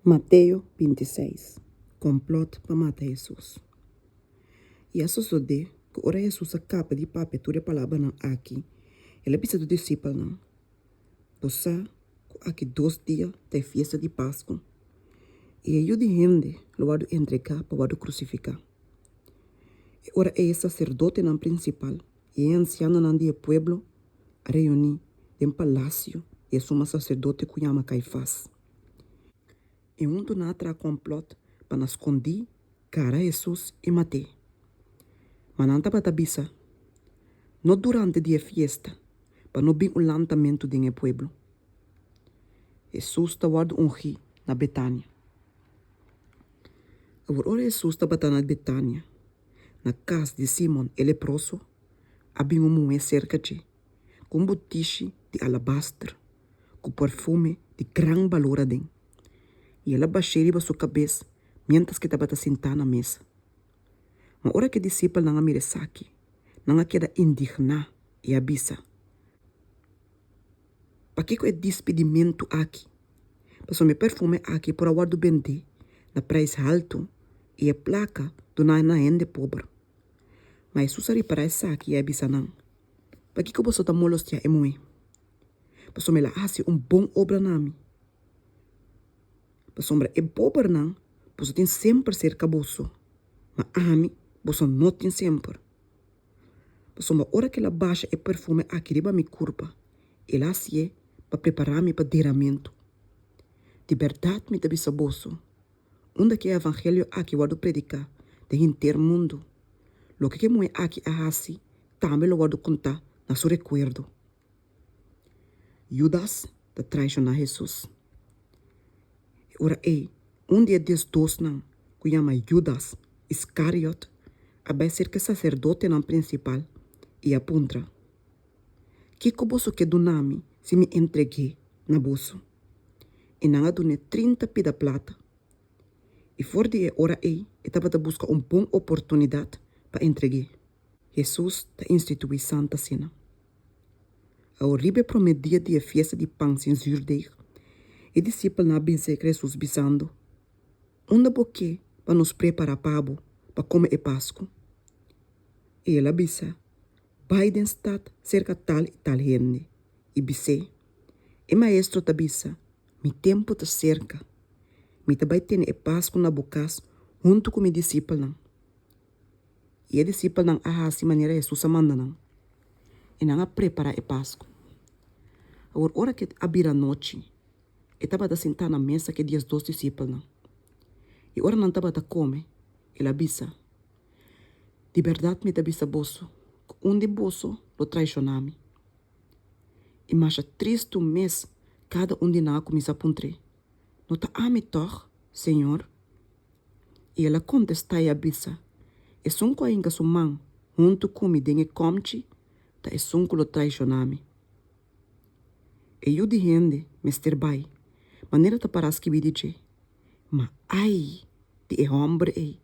Mateo 26, Kòmplòt pa mata Hesus. I a sosodé ku ora Hesus a kaba di papia tur e palabranan akí, el a bisa su disipelnan, Bo sa ku aki dos dia ta e fiesta di Pasku, i e Yu di hende lo wòrdu entregá pa wòrdu krusifiká. E ora ei e saserdotenan prinsipal i e ansianonan di e pueblo a reuní den palasio di e suma saserdote ku yama Kaifas. I huntu nan a traha kòmplòt pa nan skondí gara Hesus i mat'é. Ma nan tabata bisa, No durante di e fiesta, pa no bin un lantamentu den e pueblo. Hesus ta wòrdu ungí na Betania. Awor ora Hesus tabata na Betania, na kas di Simon e leproso, a bin un muhé serka dje ku un butishi di alabaster ku perfume di gran balor aden, i el a bash'é riba su kabes miéntras ku e tabata sintá na mesa. Ma ora ku e disipelnan a mira esaki, nan a keda indigná i a bisa, Pakiko e dispidimentu aki? Pasobra e perfume aki por a wòrdu bendé na preis haltu i e plaka duná na hende pober. Ma Hesus a ripará esaki i a bisa nan, Pakiko boso ta molostiá e muhé? Pasobra el a hasi un bon obra na mi. Pasobra e pobernan boso tin semper serka boso, ma ami boso no tin semper. Pasobra ora ku el a basha e perfume aki riba mi kurpa, el a hasié pa prepará mi pa deramentu. Di bèrdat mi ta bisa boso, unda ku e evangelio aki wòrdu prediká den henter mundu, loke ku e muhé aki a hasi tambe lo wòrdu kontá na su rekuerdo. Judas ta traishoná Hesus. E ora ei, un di e diesdosnan ku yama Judas Iskariot a bai serka e saserdotenan prinsipal i a puntra, Kiko boso ke duna mi si mi entreg'é na boso? I nan a dun'é 30 pida plata. I for di e ora ei e tabata buska un bon oportunidat pa entreg'é. Hesus ta instituí Santa Sena. Awor riba e promé dia di e fiesta di pan sin zürdeg, e disipelnan a bin serka Hesus bisando, Unda bo ke pa nos prepará pa bo pa kome e Pasku? I el a bisa, Bai den stat serka tal i tal hende i bis'é, E Maestro ta bisa, Mi tempu ta serka. Mi ta bai tene e Pasku na bo kas huntu ku mi disipelnan. I e disipelnan a hasi manera Hesus a manda nan, i nan a prepará e Pasku. Awor ora ku a bira nochi, e tabata sintá na mesa ku e diesdos disipelnan. I ora nan tabata kome, el a bisa, Di bèrdat mi ta bisa boso ku un di boso lo traishoná mi. I masha tristu mes kada un di nan a kuminsá puntr'é, No ta ami tòg, Señor? I el a kontestá i a bisa, Esun ku a hinka su man huntu ku mi den e kòmchi ta esun ku lo traishoná mi. E Yu di hende mester bai, manera ta pará skibí di dje, ma ai di e hòmber ei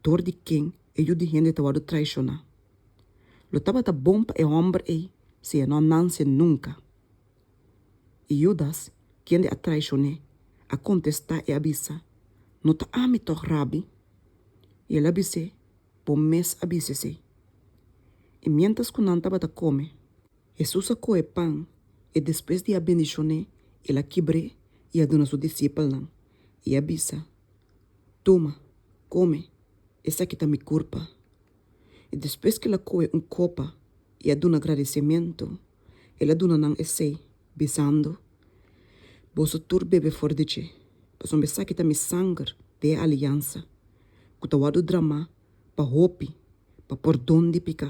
dor di ken e Yu di hende ta wòrdu traishoná! Lo tabata bon pa e hòmber ei si e no a nanse nunka. I Judas, kende a traishon'é, a kontestá i a bisa, No ta ami tòg, Rabi? I el a bis'é, Bo mes a bisa esei. I miéntras ku nan tabata kome, Hesus a kohe pan i despues di a bendishon'é, el a kibr'é i a duna su disipelnan, i a bisa, Tuma, kome, esaki ta mi kurpa. I despues ku el a kohe un kopa i a duna gradisimentu, El a duna nan esei, bisando, Boso tur bebe for di dje, pasobra esaki ta mi sanger di e aliansa, ku ta wòrdu dramá pa hopi pa pordon di piká.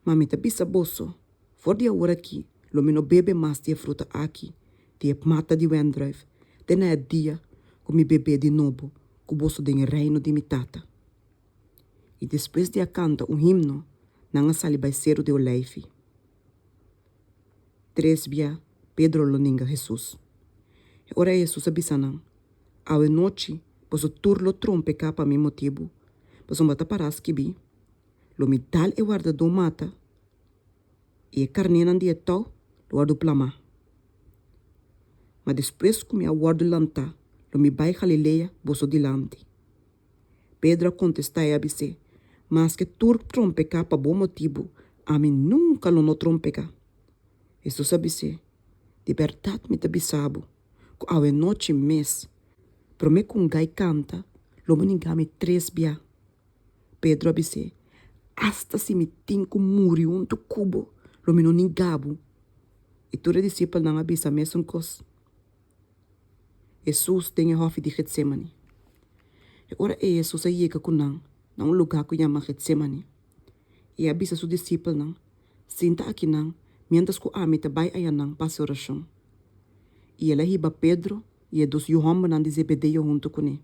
Ma mi ta bisa boso, for di awor akí lo mi no bebe mas di e fruta akí di e mata di wendrùif te na e dia ku mi beb'é di nobo ku boso den e Reino di mi Tata. I despues di a kanta un himno, nan a sali bai Seru di Oleifi. Tres bia Pedro lo ninga Hesus. E ora ei Hesus a bisa nan, Awe nochi boso tur lo trompeká pa mi motibu, pasobra ta pará skibí, Lo mi dal e wardadó mata, i e karnénan di e tou lo wòrdu plamá. Ma despues ku mi a wòrdu lantá, lo mi bai Galilea boso dilanti. Pedro a kontestá i a bis'é, Maske tur trompeká pa bo motibu, ami nunka lo no trompeká. Hesus a bis'é, Di bèrdat mi ta bisa bo ku awenochi mes, promé ku un gai kanta, lo bo ninga mi tres bia. Pedro a bis'é, Asta si mi tin ku muri huntu ku bo, lo mi no ninga bo. I tur e disipelnan a bisa mesun kos. Hesus den e hòfi di Getsémani. E ora ei Hesus a yega ku nan na un lugá ku yama Getsémani, i a bisa su disipelnan, Sinta akinan miéntras ku ami ta bai ayanan pa hasi orashon. I el a hiba Pedro i e dos yu hòmbernan di Zebedeo huntu kuné,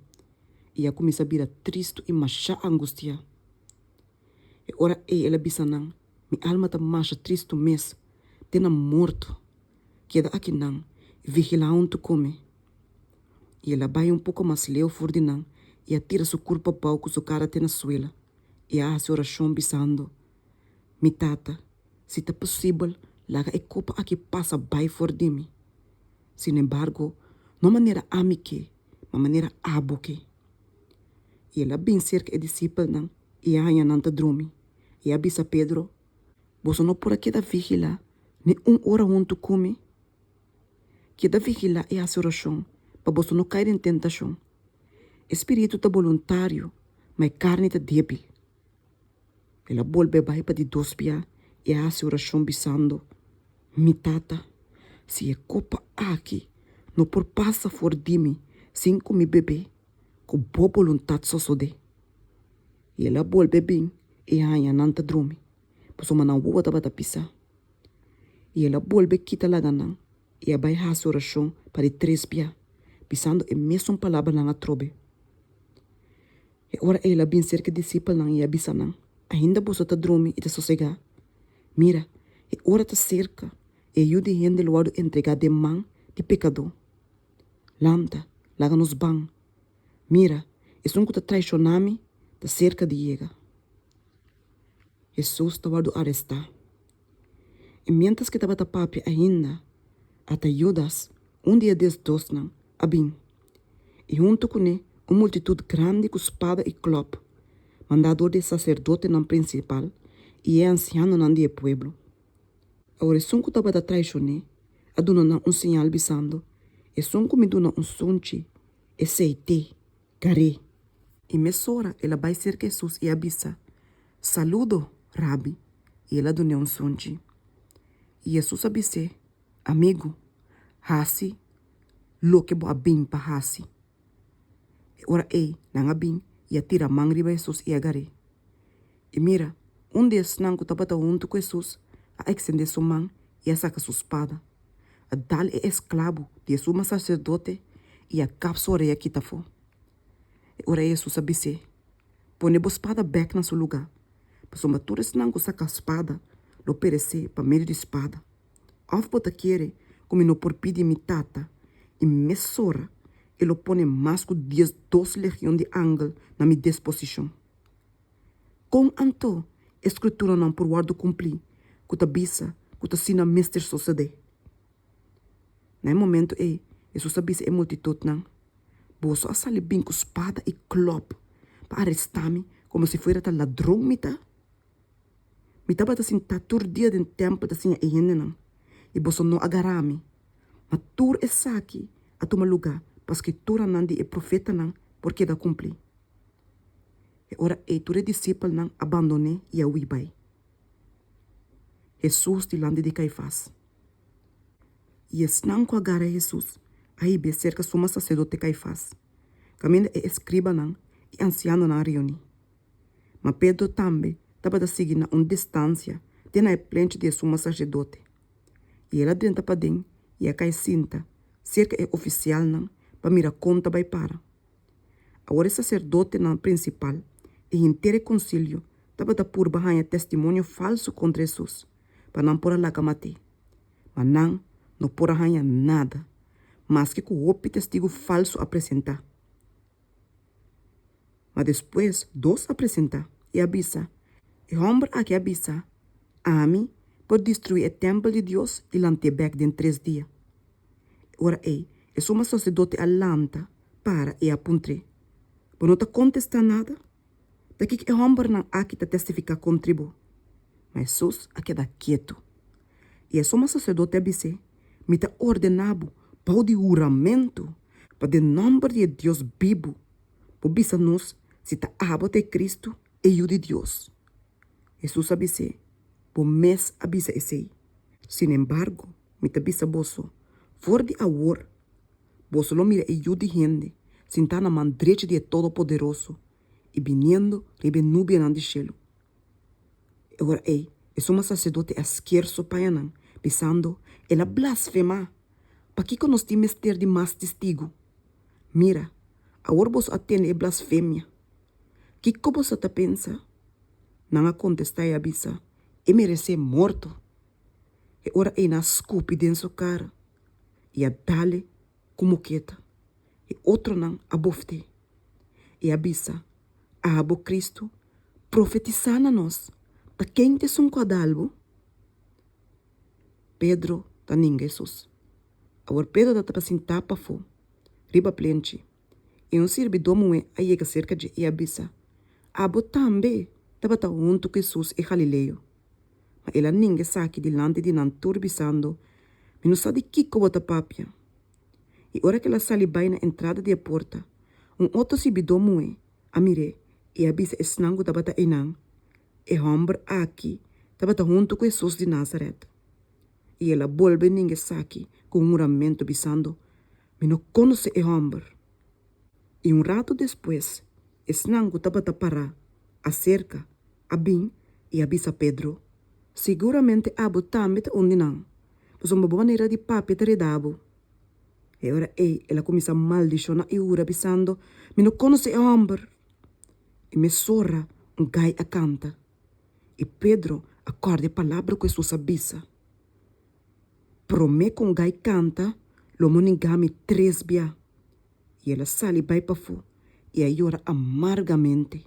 i a kuminsá bira tristu i mashá angustiá. E ora ei el a bisa nan, Mi alma ta masha tristu mes, te na morto. Keda akinan i vigilá huntu ku mi. I el a bai un poko mas leu for di nan i a tira su kurpa abou ku su kara te na suela i a hasi orashon bisando, Mi Tata, si ta posibel, laga e kopa aki pasa bai for di mi. Sinembargo, no manera ami ke, ma manera abo ke. I el a bin serka e disipelnan i a haña nan ta drumi, i a bisa Pedro, Boso no por a keda vigilá ni un ora huntu ku mi? Keda vigilá i hasi orashon pa boso no kai den tentashon. E spiritu ta boluntario, ma e karni ta débil. El a bolbe bai pa di dos bia i a hasi orashon bisando, Mi Tata, si e kopa aki no por pasa for di mi sin ku mi bebé, ku bo boluntat sosodé. I el a bolbe bin i a haña nan ta drumi, pasobra nan wowo tabata pisá. I el a bolbe kita laga nan i a bai hasi orashon pa di tres bia, bisando e mesun palabranan atrobe. E ora ei el a bin serka e disipelnan i a bisa nan, Ainda boso ta drumi i ta sosegá? Mira, e ora ta serka, i e Yu di hende lo wòrdu entregá den man di pekadó. Lanta, laga nos ban. Mira, esun ku ta traishoná mi ta serka di yega. Hesus ta wòrdu arestá. I miéntras ku e tabata papia ainda, ata Judas, un di e diesdosnan, a bin, i huntu kuné un multitut grandi ku spada i klòp, mandá dor di e saserdotenan prinsipal i e ansianonan di e pueblo. Awor esun ku tabata traishon'é a duna nan un siñal bisando, Esun ku mi duna un sunchi, esei t'e, gar'é. I mesora el a bai serka Hesus i a bisa, Saludo, Rabi! I el a dun'é un sunchi. I Hesus a bis'é, Amigu, hasi loke bo a bin pa hasi. E ora ei nan a bin i a tira man riba Hesus i a gar'é. I mira, un di esnan ku tabata huntu ku Hesus a ekstendé su man i a saka su spada, a dal e esklabu di e suma saserdote i a kap su orea kita afó. E ora ei Hesus a bis'é, Pone bo spada bèk na su lugá, pasobra tur esnan ku saka spada lo peresé pa medio di spada. Òf bo ta kere ku mi no por pidi mi Tata i mesora e lo pone mas ku diesdos legion di angel na mi disposishon? Kon anto e Skrituranan por wòrdu kumplí ku ta bisa ku ta asina mester sosodé? Na e momentu ei, Hesus a bisa e multitutnan, Boso a sali bin ku spada i klòp pa arestá mi komo si fuera ta ladron mi ta? Mi tabata sintá tur dia den tèmpel ta siña e hendenan, i boso no a gará mi. Ma tur esaki a tuma lugá pa Skrituranan di e profetanan por keda kumplí. E ora ei tur e disipelnan a bandon'é i a hui bai. Hesus dilanti di Kaifas. I esnan ku a gara Hesus a hib'é serka suma saserdote Kaifas, kaminda e eskribanan i ansianonan a reuní. Ma Pedro tambe tabata sigui na un distansia te na e plenchi di e suma saserdote. I el a drenta paden i a kai sinta serka e ofisialnan pa mira kon ta bai para. Awor e saserdotenan prinsipal i henter e konsilio tabata purba haña testimonio falsu kontra Hesus pa nan por a laga mat'é. Ma nan no por a haña nada, maske ku hopi testigu falsu a presentá. Ma despues dos a presentá i a bisa, E hòmber aki a bisa, Ami por destruí e tèmpel di Dios i lant'é bèk den tres dia. E ora ei, E suma saserdote a lanta para i a puntr'é, Bo no ta kontestá nada? Ta kiko e hòmbernan aki ta testifiká kontra bo? Ma Hesus a keda ketu. I e suma saserdote a bis'é, Mi ta ordená bo bou di huramentu pa den nòmber di e Dios bibu bo bisa nos si ta abo ta e Kristu, e Yu di Dios. Hesus a bis'é, Bo mes a bisa esei. Sinembargo, mi ta bisa boso, for di awor boso lo mira e Yu di hende sintá na man drechi di e Todopoderoso i biniendo riba e nubianan di shelu. E ora ei e suma saserdote a sker su pañanan, bisando, El a blasfemá! Pakiko nos tin mester di mas testigu? Mira, awor boso a tende e blasfemia. Kiko boso ta pensa? Nan a kontestá i a bisa, E meresé morto. E ora ei nan a skupi den su kara i a dal-e ku moketa. E otronan a boft'é i a bisa, Abo, Kristu, profetisá na nos, ta ken ta esun ku a dal bo? Pedro ta ninga Hesus. Awor Pedro tabata sintá pafó riba plenchi, i un sirbidó muhé a yega serka dje i a bisa, Abo tambe tabata huntu ku Hesus e galileo. Ma el a ninga esaki dilanti di nan tur, bisando, Mi no sa di kiko bo ta papia. I ora ku el a sali bai na entrada di e porta, un otro sirbidó muhé a mir'é i a bisa esnan ku tabata einan, E hòmber aki tabata huntu ku Hesus di Názarèt. I el a bolbe ninga esaki ku un huramentu, bisando, Mi no konosé e hòmber. I un ratu despues, esnan ku tabata pará aserka a bin i a bisa Pedro, Siguramente abo tambe ta un di nan, pasobra bo manera di papia ta reda bo. E ora ei el a kuminsá maldishoná i hura, bisando, Mi no konosé e hòmber! I mesora un gai a kanta, i Pedro a kòrda e palabra ku Hesus a bisa, Promé ku un gai kanta, lo bo ningá mi tres bia. I el a sali bai pafó i a yora amargamente.